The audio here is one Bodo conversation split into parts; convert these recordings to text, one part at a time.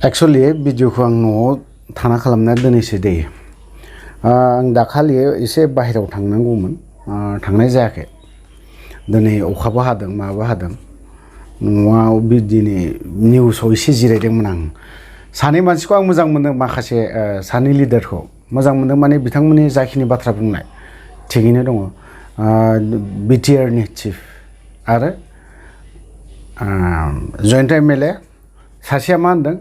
एक्चुअली भिडिअखौ आं न'आव थाना खालामना दोनैसो दे आं दाखालि एसे बाहेरायाव थांनांगौमोन थांनाय जायाखै दिनै अखाबो हादों माबो हादों न'आव बिदिनो निउसाव एसे जिरायदोंमोन आं सानै मानसिखौ आं मोजां मोनदों माखासे सानै लिडारखौ मोजां मोनदों माने बिथांमोननि जाखिनि बाथ्रा बुंनाय थिगैनो दङ बिटिआर नि चिफ आरो जयन्त एमएलए सासेया मा होनदों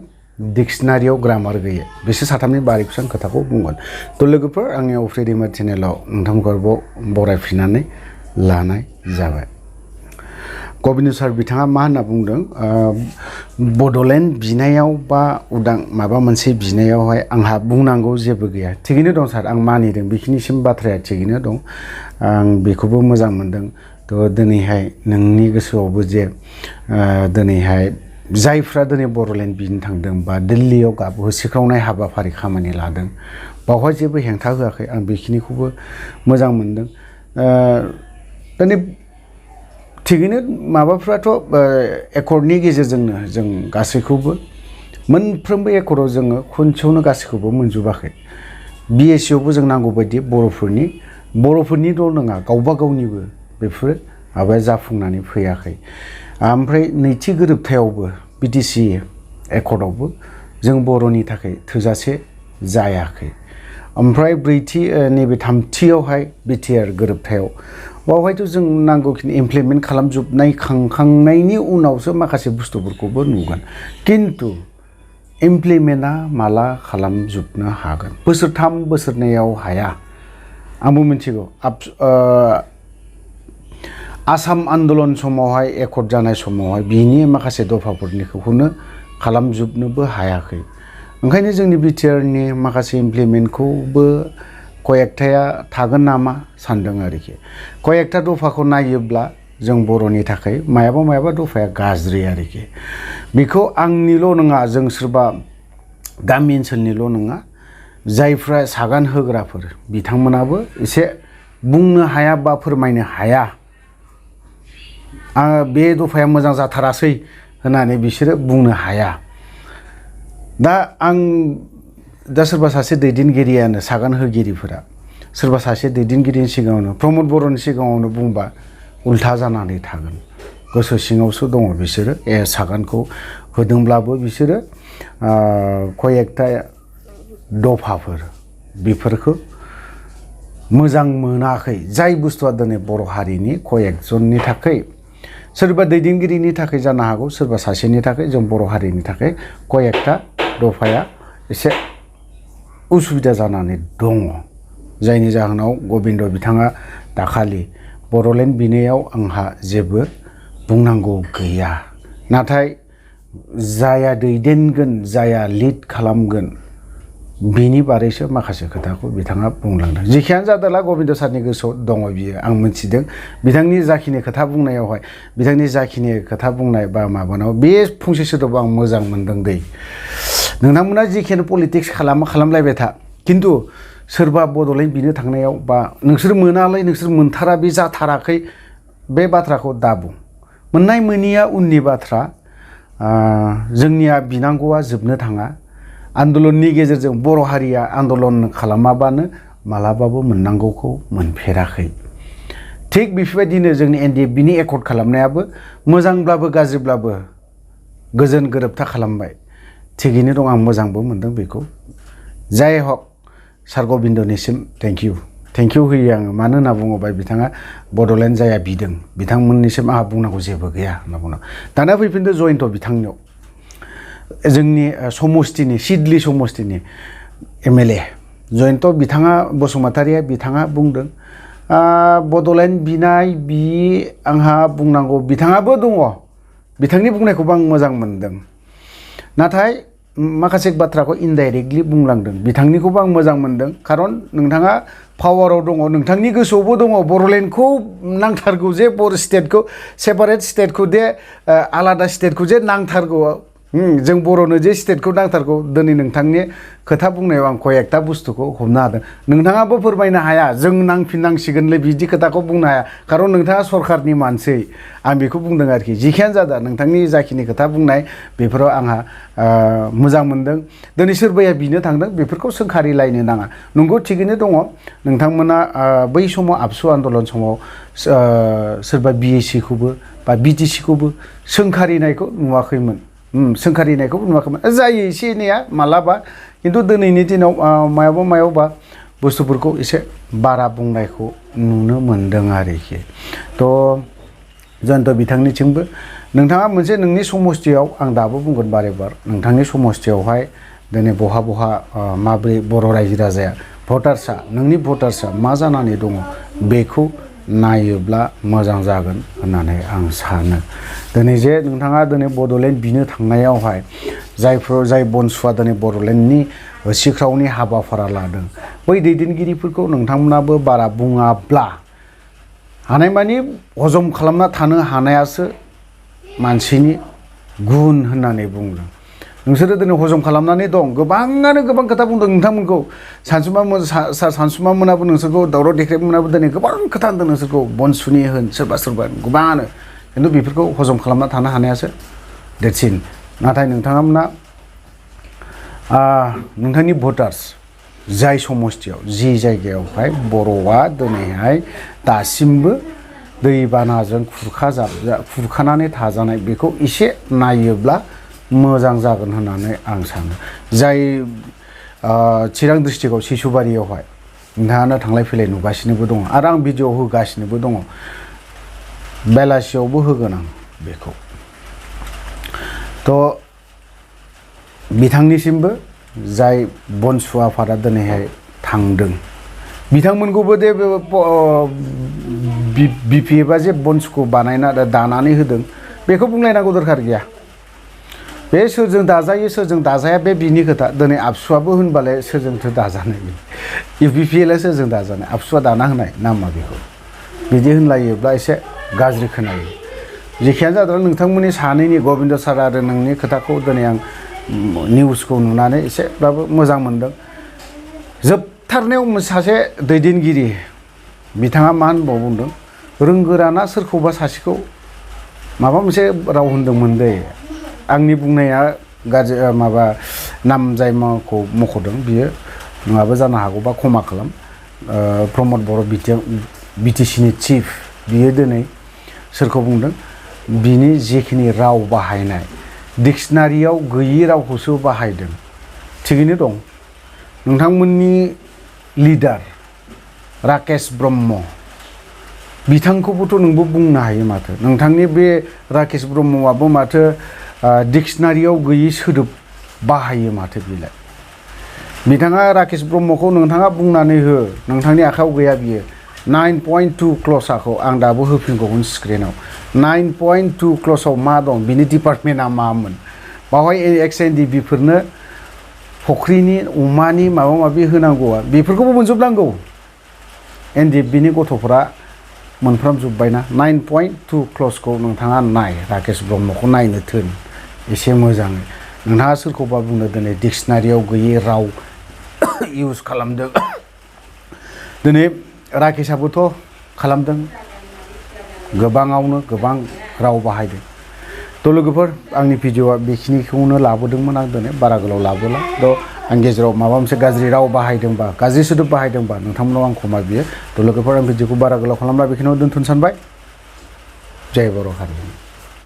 डिक्शनारियाव ग्रामार गैया बिसोर साथामनि बारैखौसो आं खोथाखौ बुंगोन थ' लोगोफोर आंनि फ्रिडिमार चेनेलाव नोंथांमोनखौ बरायफिननानै लानाय जाबाय गबिन्द सार बिथाङा मा होनना बुंदों बड'लेण्ड बिनायाव बा उदां माबा मोनसे बिनायावहाय आंहा बुंनांगौ जेबो गैया थिगैनो दं सार आं मानिदों बेखिनिसिम बाथ्राया थिगैनो दं आं बेखौबो मोजां मोनदों थ' दिनैहाय नोंनि गोसोआवबो जे दिनैहाय जायफ्रा दिनै बड'लेण्ड बिनो थांदों बा दिल्लीयाव होसिख्रावनाय हाबाफारि खामानि लादों बावहाय जेबो हेंथा होआखै आं बेखिनिखौबो मोजां मोनदों दिनै थिगैनो माबाफ्राथ' एकर्डनि गेजेरजोंनो जों गासैखौबो मोनफ्रोमबो एकर्डआव जोङो खनसेयावनो गासैखौबो मोनजोबाखै बिएससिआवबो जों नांगौ बायदि बर'फोरनिल' नङा गावबा गावनिबो बेफोर माबाया जाफुंनानै फैयाखै ओमफ्राय नैथि गोरोबथायावबो बिटिसि एकर्डआवबो जों बर'नि थाखाय थोजासे जायाखै ओमफ्राय ब्रैथि नैबे थामथियावहाय बिटिआर गोरोबथायाव बावहायथ' जों नांगौखिनि इमप्लिमेन्ट खालामखांनायनि उनावसो माखासे बुस्थुफोरखौबो नुगोन खिन्थु इमप्लिमेन्टआ माला खालामजोबनो हागोन बोसोरथाम बोसोरनैयाव हाया आंबो मिथिगौ आसाम आन्दलन समावहाय एकर्ड जानाय समावहाय बिनि माखासे दफाफोरनिखौनो खालामजोबनोबो हायाखै ओंखायनो जोंनि बिटिआरनि माखासे इमप्लिमेन्टखौबो कयेकटाया थागोन नामा सानदों आरोखि कयेकटा दफाखौ नायोब्ला जों बर'नि थाखाय मायाबा दफाया गाज्रि आरोखि बेखौ आंनिल' नङा जों सोरबा गामि ओनसोलनिल' नङा जायफ्रा सागान होग्राफोर बिथांमोनाबो एसे बुंनो हाया बा फोरमायनो हाया बे दफाया मोजां जाथारासै होननानै बिसोरो बुंनो हाया दा सोरबा सासे दैदेनगिरियानो सागान होगिरिफोरा सोरबा सासे दैदेनगिरिनि सिगाङावनो प्रमद बर'नि सिगाङावनो बुंबा उल्था जानानै थागोन गोसो सिङावसो दङ बिसोरो सागानखौ होदोंब्लाबो बिसोरो कयेकटा दफाफोर बेफोरखौ मोजां मोनाखै जाय बुस्थुआ दिनै बर' हारिनि कयेकजननि थाखाय सोरबा दैदेनगिरिनि थाखाय जानो हागौ सोरबा सासेनि थाखाय जों बर' हारिनि थाखाय कयेकटा दफाया एसे उसुबिदा जानानै दङ जायनि जाहोनाव गबिन्द बिथाङा दाखालि बड'लेण्ड बिनायाव आंहा जेबो बुंनांगौ गैया नाथाय जाया दैदेनगोन जाया लिड खालामगोन बिनि बारैसो माखासे खोथाखौ बिथाङा बुंलांदों जेखियानो जादोंला गबिन्द सारनि गोसोआव दङ बियो आं मिथिदों बिथांनि जाखिनि खोथा बुंनायावहाय बिथांनि जाखिनि खोथा बुंनाय बा माबानाव बे फंसे सोदोबखौ आं मोजां मोनदों दै नोंथांमोना जिखिनि पलिटिक्स खालामलायबाय था खिन्थु सोरबा बड'लेण्ड बिनो थांनायाव बा नोंसोर मोनालै नोंसोर मोनथारा बे जाथाराखै बे बाथ्राखौ दाबुं मोननाय मोनिया उननि बाथ्रा जोंनिया बिनांगौआ जोबनो थाङा आन्दलननि गेजेरजों बर' हारिया आन्दलन खालामाबानो मालाबाबो मोननांगौखौ मोनफेराखै थिग बेफोरबायदिनो जोंनि एनडिएफबिनि एकर्ड खालामनायाबो मोजांब्लाबो गाज्रिब्लाबो गोजोन गोरोबथा खालामबाय थिगैनो दं आं मोजांबो मोनदों बेखौ जाय हक सार गबिन्दनिसिम थेंक इउ होयो आङो मानो होनना बुङोबा बिथाङा बड'लेण्ड जाया बिदों बिथांमोननिसिम आंहा बुंनांगौ जेबो गैया होनना बुंदों दाना फैफिनदो जयन्त बिथांनियाव जोंनि समस्तिनि सिडली समस्तिनि एमएलए जयन्त बिथाङा बसुमतारिया बिथाङा बुंदों बड'लेण्ड बिनाय आंहा बुंनांगौ बिथाङाबो दङ बिथांनि बुंनायखौबो आं मोजां मोनदों नाथाय माखासे बाथ्राखौ इनडाइरेक्टलि बुंलांदों बिथांनिखौबो आं मोजां मोनदों खारन नोंथाङा पावाराव दङ नोंथांनि गोसोआवबो दङ बड'लेण्डखौ नांथारगौ जे बर' स्टेटखौ सेपारेट स्टेटखौ जे आलादा स्टेटखौ जे नांथारगौ जों बर'नो जे स्टेटखौ नांथारगौ दिनै नोंथांनि खोथा बुंनायाव आं कयेकथा बुस्थुखौ हमनो हादों नोंथाङाबो फोरमायनो हाया जों नांफिननांसिगोनलै बिदि खोथाखौ बुंनो हाया खारन नोंथाङा सरखारनि मानसि आं बेखौ बुंदों आरोखि जिखियानो जादा नोंथांनि जाखिनि खोथा बुंनाय बेफोराव आंहा मोजां मोनदों दिनै सोरबाया बिनो थांदों बेफोरखौ सोंखारिलायनो नाङा नंगौ थिगैनो दङ नोंथांमोना बै समाव आबसु आन्दलन समाव सोरबा BAC खौबो बा BTC खौबो सोंखारिनायखौ नुवाखैमोन सोंखारिनायखौ नुवाखैमोन जायो एसे एनैया मालाबा खिन्थु दिनैनि दिनाव मायावबा बुस्थुफोरखौ एसे बारा बुंनायखौ नुनो मोनदों आरोखि थ' जोंथ' बिथांनिथिंबो नोंथाङा मोनसे नोंनि समस्थियाव आं दाबो बुंगोन बारे बार नोंथांनि समस्थियावहाय दिनै बहा माब्रै बर' रायजो राजाया भटार्सआ नोंनि भटार्सआ मा जानानै दङ बेखौ नायोब्ला मोजां जागोन होननानै आं सानो दिनै जे नोंथाङा दिनै बड'लेण्ड बिनो थांनायावहाय जाय बनसुआ दिनै बड'लेण्डनि सिख्रावनि हाबाफारा लादों बै दैदेनगिरिफोरखौ नोंथांमोनाबो बारा बुङाब्ला हानायमानि हजम खालामना थानो हानायासो मानसिनि गुन होननानै बुंदों नोंसोरो दिनै हजम खालामनानै दं गोबाङानो गोबां खोथा बुंदों नोंथांमोनखौ सानसुमा मोनाबो नोंसोरखौ दावराव देख्रेब मोनाबो दिनै गोबां खोथा होनदों नोंसोरखौ बनसुनि होन सोरबा गोबाङानो खिन्थु बेफोरखौ हजम खालामना थानो हानायासो देरसिन नाथाय नोंथांमोना नोंथांनि भटार्स जाय समस्थियाव जि जायगायावहाय बर'आ दिनैहाय दासिमबो दैबानाजों खुरखानानै थाजानाय बेखौ एसे नायोब्ला मोजां जागोन होननानै आं सानो जाय चिरां डिस्ट्रिक्टआव सिसुबारियावहाय नोंथाङानो थांलाय फैलाय नुगासिनोबो दङ आरो आं भिडिअ होगासिनोबो दङ बेलासियावबो होगोन आं बेखौ थ' बिथांनिसिमबो जाय बनसुआफोरा दिनैहाय थांदों बिथांमोनखौबो दे BPFआ जे बनसुखौ बानायना दानानै होदों बेखौ बुंलायनांगौ दरखार गैया बे सोरजों दाजायो सोरजों दाजाया बे बिनि खोथा दिनै आबसुआबो होनबालाय सोरजोंथो दाजानाय UPPLआ सोरजों दाजानाय आबसुआ दाना होनाय नामा बेखौ बिदि होनलायोब्ला एसे गाज्रि खोनायो जेखियानो जादों नोंथांमोननि सानैनि गबिन्द सार आरो नोंनि खोथाखौ दिनै आं निउसखौ नुनानै एसेब्लाबो मोजां मोनदों जोबथारनायाव सासे दैदेनगिरि बिथाङा मा होनबाव बुंदों रोंगोराना सोरखौबा सासेखौ माबा मोनसे राव होनदोंमोन दे आंनि बुंनाया गाज्रि नाम जाय माखौ मख'दों बियो नङाबो जानो हागौ बा क्षमा खालाम प्रमद बर' BTCनि चिफ बियो दिनै सोरखौ बुंदों बिनि जेखिनि राव बाहायनाय डिक्सनारियाव गैयि रावखौसो बाहायदों थिगैनो दं नोंथांमोननि लिडार राकेश ब्रह्म बिथांखौबोथ' नोंबो बुंनो हायो माथो नोंथांनि बे राकेश ब्रह्मआबो माथो डिक्सनारियाव गैयि सोदोब बाहायो माथो बिलाय बिथाङा राकेश ब्रह्मखौ नोंथाङा बुंनानै हो नोंथांनि आखायाव गैया बियो 9.2 क्ल'सखौ आं दाबो होफिनगौमोन स्क्रिनाव 9.2 क्ल'सआव मा दं बिनि डिपार्टमेन्टआ मामोन बावहाय XNDBफोरनो फख्रिनि अमानि माबा माबि होनांगौआ बेफोरखौबो मोनजोबनांगौ NDFBनि गथ'फोरा मोनफ्रामजोब्बायना 9.2 क्ल'सखौ नोंथाङा नाय राकेश ब्रह्मखौ नायनो थोन एसे मोजाङै नोंथाङा सोरखौबा बुंनो दिनै डिक्सनारियाव गैयै राव इउज खालामदों दिनै राकेशआबोथ' खालामदों गोबाङावनो गोबां राव बाहायदों थ' लोगोफोर आंनि भिडिअआ बेखिनिखौनो लाबोदोंमोन आं दिनै बारा गोलाव लाबोला थ' आं गेजेराव माबा मोनसे गाज्रि राव बाहायदोंबा गाज्रि सोदोब बाहायदोंबा नोंथांमोनाव आं क्षमा बियो थ' लोगोफोर आं भिडिअखौ बारा गोलाव खालामला बेखिनियाव दोनथ'नो सानबाय जय बर' हारि